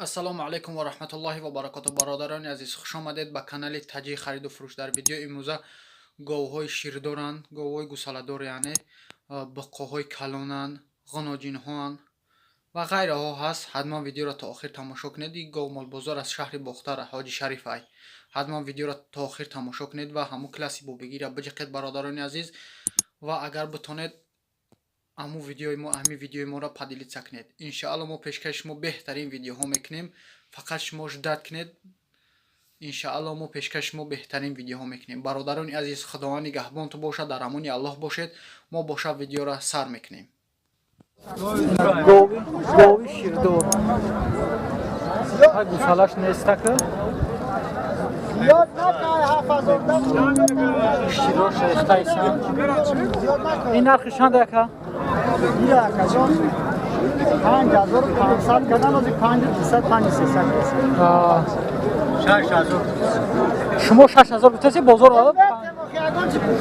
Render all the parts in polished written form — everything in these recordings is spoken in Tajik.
Ассалому алайкум ва раҳматуллоҳи ва баракоту. Бародарони азиз, хуш омадед ба канали Таҷи хариду фурӯш. Дар видеои имрӯза говҳои ширдоранд, говҳои гусаладор, яъне буққоҳои калонанд, ғуноҷинҳоанд ва ғайраҳо ҳаст. Ҳатман видеоро то охир тамошо кунед. Ин гов молбозор аз шаҳри Бохтар, Ҳоҷи Шариф ай. Ҳатман видеоро то охир тамошо кунед ва ҳамун класси бобигиро биҷиқед, бародарони азиз, ва агар битонед ҳамун видеои мо, ҳамин видеои моро поделиться кунед. Иншаалло мо пешкаши шумо беҳтарин видеоҳо мекунем. Фақат шумо ждать кунед. Иншаалло мо пешкаши шумо беҳтарин видеоҳо мекунем. Бародарони азиз, Худованд нигаҳбонту бошад, дар амони Аллоҳ бошед. Мо боша видеоро сар мекунем. Гови ширдор. Гусалаш нестака. Широш рехтайсан. Ин нархи чанд яка? Акаҷон, 5500 кардан, ози 5200, 5300. 6000. Шумо 6000 гуфтаси, бозор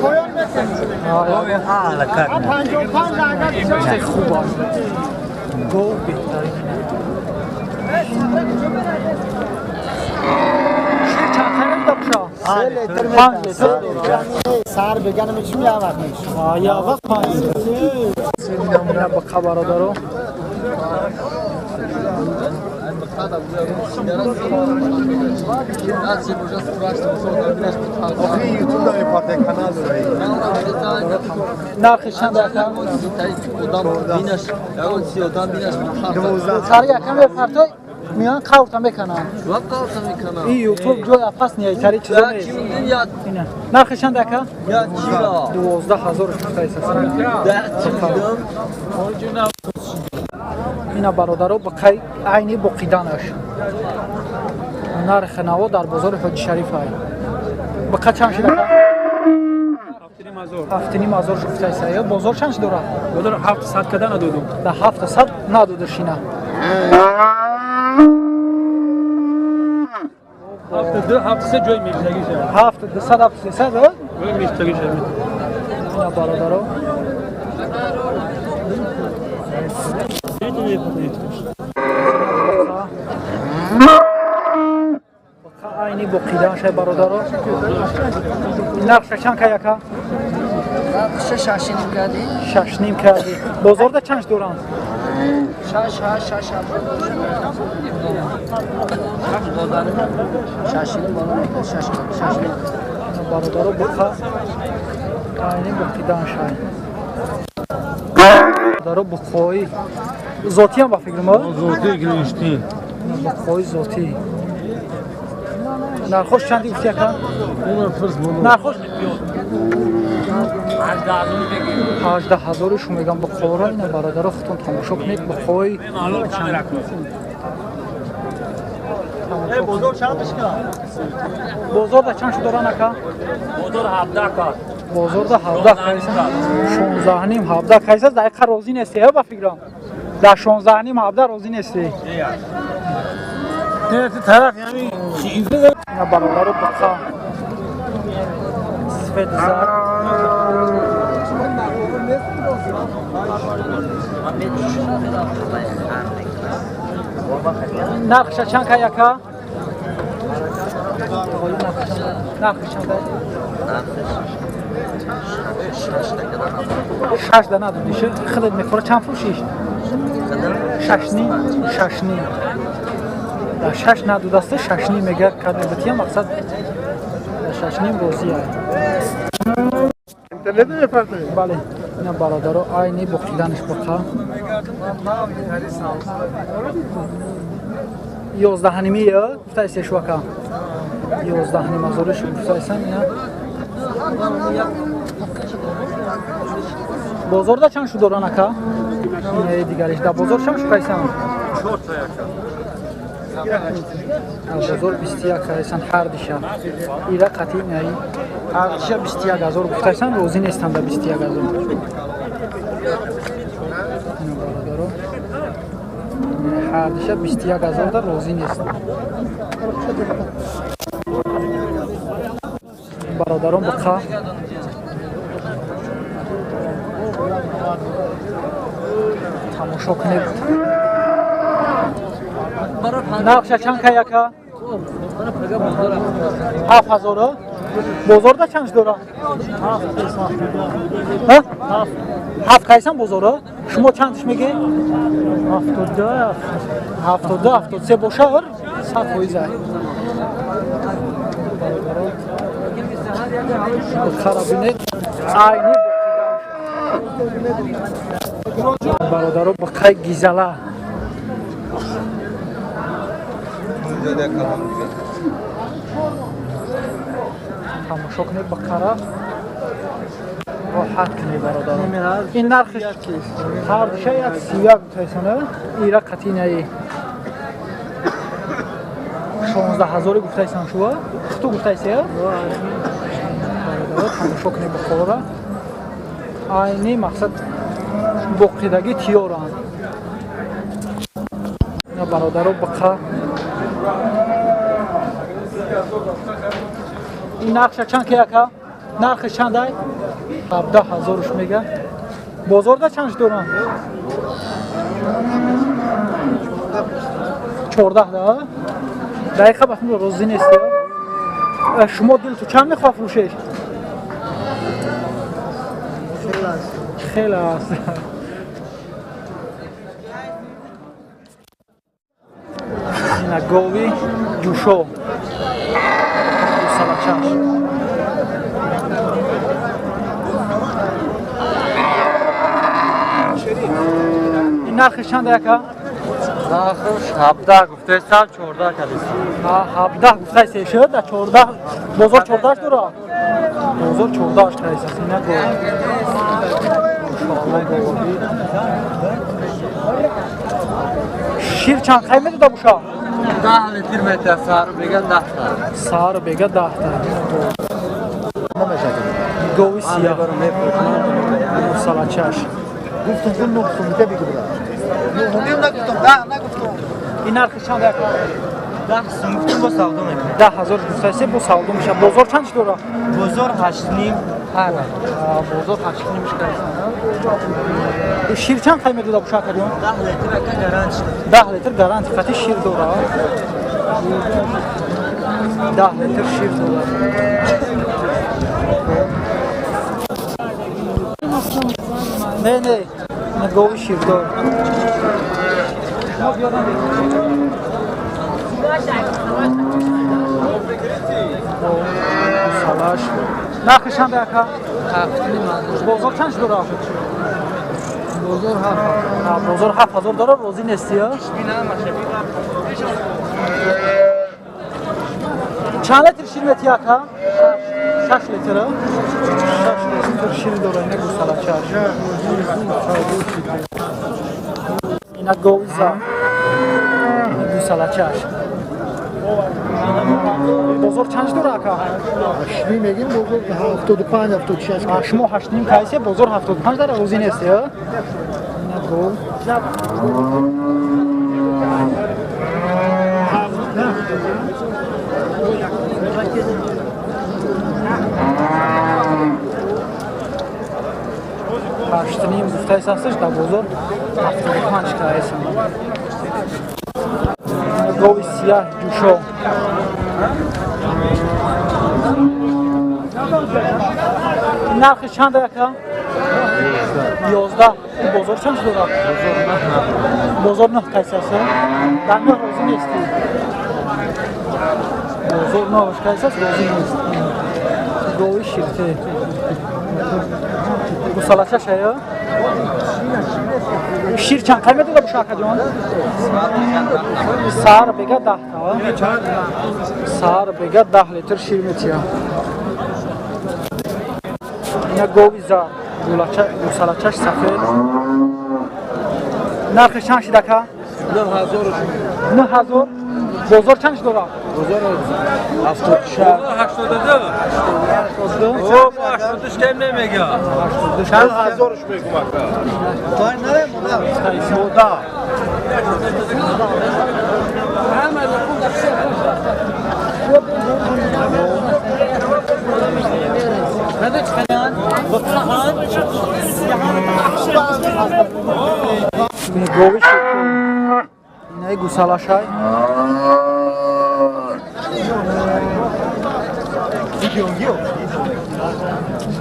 поён метем. Хуб аст. Гов беҳтарин. Шир чанд қайда бошад? 5 литр. Сар беганам чӣ як вақт мешавад? Як вақт 5 литр. Ина бақа бародаро. Нархи чанд ака? Сари яка мепартой миён қаврта мекунанд. Ин ютуб ҷои афас ниятари чизо нест. Нархи чанд ака? 12 000 Ина бародаро, бақай айни боқиданаш. Нархи наво дар бозори Ҳоҷи Шариф ай. Бақа чанд шид ака? 7,5 ҳазор шуфтайса. Бозор чанд шид дорад? Бозор 700 када надодум. Да 700 надода шина. 7-2, 7-3 ҷои мештагӣ шавад. 7-200, 7-300 ҷои мештагӣ шавад. Ина бародаро. Бақа айни боқидан шай бародаро. Нархша чанд кай ака? Нархша 6,5 кардӣ. 6,5 кардӣ. Бозорда чанд доранд? 6 8 6 7. 6,5 боло мекунад, 6 6,5. Бародаро, бақа айни боқидан шай. Бародаро, буққои зотиам ба фикр мо? Зоти гиришти. Буққои зотӣ. Нархош чанди гуфти ака? Нархош 18 000 шу мегам буққоро. Ина бародаро, худтон тамошо кунед буққои. Бозор да чанд шу доран ака? Бозор 17 кар. Бозор да 17 кайса? 16,5 17 кайса? Дақиқа розӣ нести, ба фикрам. Дар 16,5 17 розӣ нести. Тараф яъни Ина бародаро, бақа сфет зар. Нархша чанд кай ака? Нархи чанд кай? 6 да надодиш. Худат мехӯра чанд фурӯшиш? 6,5, 6,5. Да 6 надодаста, 6,5 мега кадабатия мақсад 6,5 розия. Интернет мепартои? Бале. Ина бародаро, айни боқиданаш бақа. 11,5 гуфтаи шуака. 11,5 ҳазориш гуфтаисан ина. Бозорда чанд шу доран ака? Ина дигариш да бозор чанд шу кайсан? 4 та яка. Бозор 21 кайсан ҳар диша. Ира қатъи наи. Ҳар диша 21 ҳазор гуфтайсан, розӣ нестанд да 21 ҳазор. Ина бародаро. Ҳар диша 21 ҳазор да розӣ нестанд. Бародарон, бақа тамошо кунед. Нархша чанд кай ака? 7000. Бозорда чанд дора? 7 кайсан бозора? Шумо чандш мегӣ? 72 72 73 боша 100% ай. Бухара бинед, айни боқида. Бародаро, бақай гизала. Тамошо кунед бақара. Роҳат кунед бародаро. Ин нархиш ҳардуша 131 гуфтайсана, ира қатинаи 16 000 гуфтайсан шуа? Хуту гуфтайсия? Бародаро, тамошо кунед бақора. Айни мақсад боқидагӣ тиёранд. Бародаро, бақа. Ин нархша чанд ки ака? Нархиш чанд ай? 17 000 мега. Бозорда чанд доранд? 14 да? Дақиқа бахм розӣ нести. Шумо дилту чанд мехоҳ фурӯшеш? Хеле аст. Ина гови ҷӯшо. Гусалачаш. Ин нархиш чанд яка? Нархиш 17 гуфтаистам, 14 кардистам. 17 гуфтаист шуд, да 14 бозор 14 дора. Бозор 14 кардист. Ина гов. Иншоалло гови. Шир чанд қай медода буша? 10 литр метия, сар бега 10 та. Сар бега 10 та. Гови сия. Гусалачаш. Гуфтам ки 9 сомита бигир брат. 9 нагуфтам, 10 нагуфтам. Ин нархи чанд яка? 10 сум гуфтам, бо савдо мекунем. 10 000 гуфтаисе, бо савдо меша. Бозор чанд дора? Бозор 8,5 ҳар. Бозор 8,5 шикайсан. Шир чанд қай медода буша акаҷон? 10 литр ака, гарант. 10 литр гаранти қати шир дора. 10 литр шир дора. Не, не, ина гови ширдор. Шумо биёрам. Салаш. Нархи чанд ака? Бозор чанд дора? Бозор 7. Бозор 7000 дора, розӣ нести, а? Чанд литр шир метиҳ ака? 6 литр. 6 литр шир дора ина гусалачаш. Ина гови за. Гусалачаш. Бозор чанд дора ака? 8 мегим, бозор 75 76. Шумо 8,5 кайсе, бозор 75 дара, розӣ нести, а? Ина гов. 8,5 гуфтаис ҳасташ, дар бозор 75 кайсан. Гови сияҳ ҷӯшо. Нархи чанд яка? 11. Бозор чанд дора? Бозор 9 кайси аст? Дар 9 розӣ нестӣ? Бозор 9 кайси аст, розӣ нест. Гови ширте. Гусалачаш ая? Шир чанд қай медода буша акаҷон? Сар бега 10 та. Сар бега 10 литр шир метиҳад. Ина гови зар, гусалачаш сафед. Нархи чанд шид ака? 9000. 9000. Бозор чанд дора? Бозор 76. 82. 82. О, 82 кем намега. Чанд ҳазорш мегум ака. Той намемонам. Мода. Гови ширкун. Инаи гусалашай.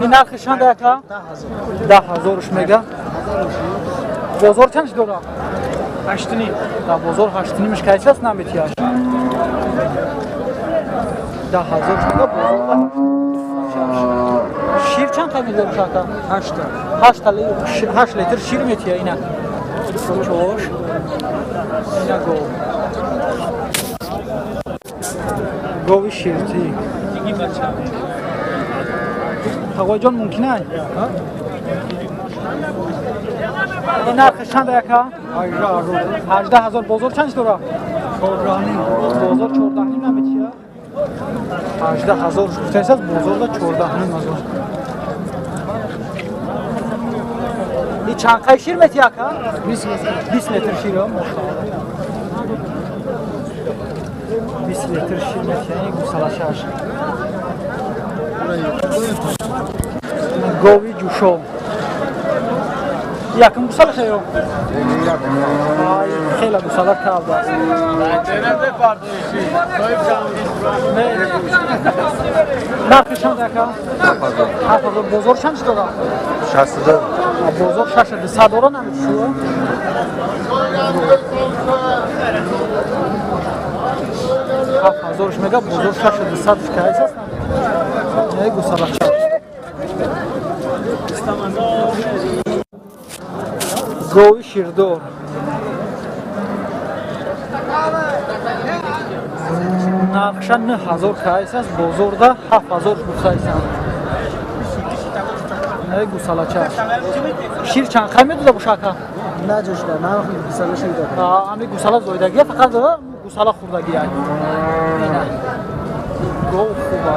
Ин нархи чанд яка? 10 000 мега. Бозор чанд дора? 8.5. Да бозор 8.5 кайсас наметияш. 10 000 мега бозор. Шир чанд қад медориш ака? 8. 8 литр шир метия ина. Чош. Ина гов. Гови ширтӣ. Тағоиҷон мумкин ай? Ин нархи чанд яка? 18 000. Бозор чанд дора? 14.5. Бозор 14.5 наметия? 18 000 гуфтаисаз, бозорда 14.5 000. И чанд қай шир метия ака? 20 литр шир, 20 литр шир метия ин гусалашаш. Гови ҷӯшо. Якум гусалаша ё? Ай, хеле гусала кардааст. Нархи чанд яка? 7 000. Бозор чанд дора? 62. Бозор 6200 дора наметишу? 7 000 мега, бозор 6200 кайсаст? Не гусалача. Гови ширдор. Нархша 9000 кайсаст, бозорда 7000 гуфтаисанд. Не гусалача. Шир чанд қай медода боша ака? Наҷушда, ман гусала шир додам. Ами гусала зоидагия, фақат гусала хурдагия. Гов хуба.